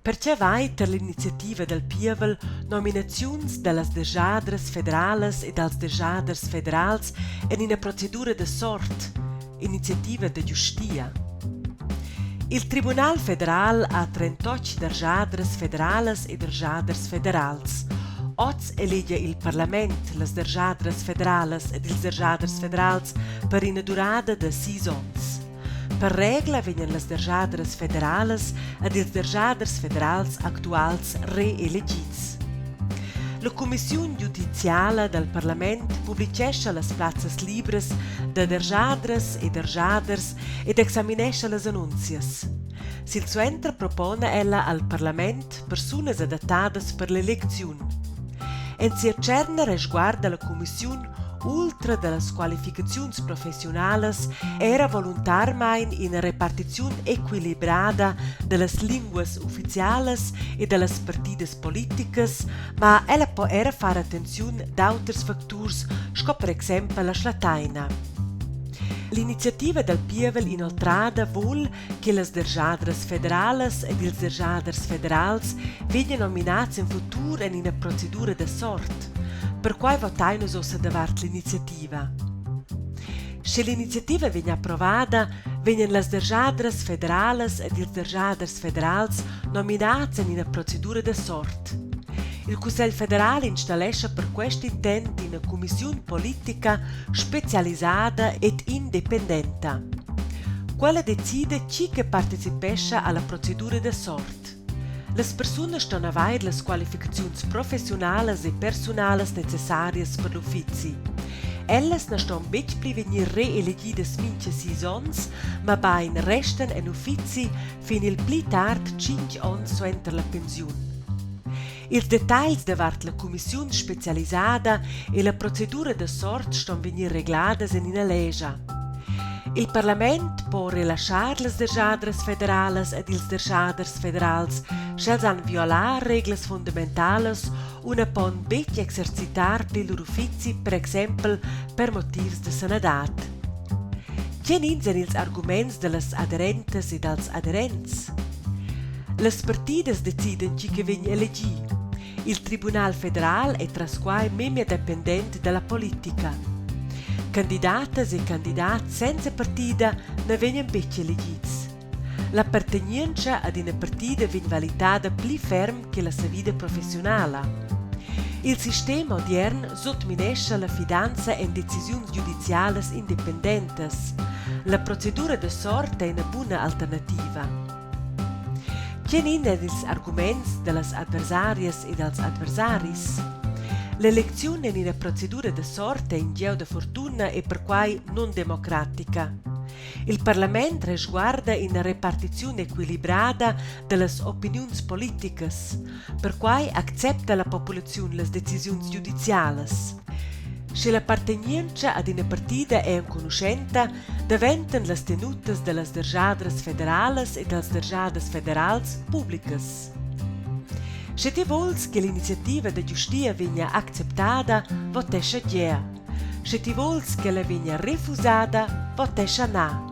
Pertge vai tar l'iniziativa dal pievel nominaziuns da las derschadras federalas e dals derschaders federals en ina procedura da sort, iniziativa da giustia. Il Tribunal federal ha 38 derschadras federalas e derschaders federals. Oz elegia il parlament las derschadras federalas ed ils derschaders federals per ina durada da sis onns. Per regla vegnan las derschadras federalas ed ils derschaders federals actuals reelegids. La cumissiun giudiziala dal parlament publitgescha las plazzas libras da derschadras e derschaders ed examinescha las annunzias. Silsuenter propona ella al parlament persunas adattadas per l'elecziun. En sia tscherna resguarda la cumissiun ultra da las qualificaziuns professiunalas era voluntarmain ina repartiziun equilibrada da las linguas uffizialas e da las partidas politicas, ma ella po era far attenziun d'auters facturs sco per exempel la schlattaina. L'iniziativa dal pievel inoltrada vul che las derschadras federalas ed ils derschaders federals vegnan nominads en futur en ina procedura da sort. Perquai votain nus ussa davart l'iniziativa. Sche l'iniziativa vegn approvada, vegnan las derschadras federalas ed ils derschaders federals nominads en ina procedura da sort. Il Cussegl federal installescha per quest intent ina cumissiun politica spezialisada ed independenta. Quella decida tgi che participescha alla procedura da sort. Las persunas ston avair las qualificaziuns professiunalas e persunalas necessarias per l'uffizi. Ellas na ston betg pli vegnir reelegidas mintga sis onns, mabain restan en uffizi fin il pli tard tschintg onns suenter la pensiun. Ils detagls davart la cumissiun spezialisada e la procedura da sort ston vegnir regladas en ina lescha. Il parlament po relaschar las derschadras federalas ed ils derschaders federals, sch'els han violà reglas fundamentalas u na pon betg exercitar pli lur uffizi, per exempel per motivs da sanadad. Tgenins èn ils arguments da las aderentas e dals aderents? Las partidas decidan tgi che vegn elegì. Il Tribunal federal è tras quai memia dependent da la politica. Candidatas e candidats senza partida na vegnan betg elegids. L'appartegnientscha ad ina partida vegn valitada pli ferm che la savida professiunala. Il sistem odiern sutminescha la fidanza en decisiuns giudizialas independentas. La procedura da sort è ina buna alternativa. Tgenin èn ils arguments da las adversarias e dals adversaris? L'elecziun en ina procedura da sort è in gieu da fortuna e perquai nundemocratica. Il parlament resguarda ina repartiziun equilibrada da las opiniuns politicas. Perquai accepta la populaziun las decisiuns giudizialas. Sche l'appartegnientscha ad ina partida è enconuschenta, daventan las tenutas da las derschadras federalas e dals derschaders federals publicas. Sche ti vuls che l'iniziativa da giustia vegnia acceptada, votescha gea. Sche ti vuls ch'ella vegnia refusada, votescha na.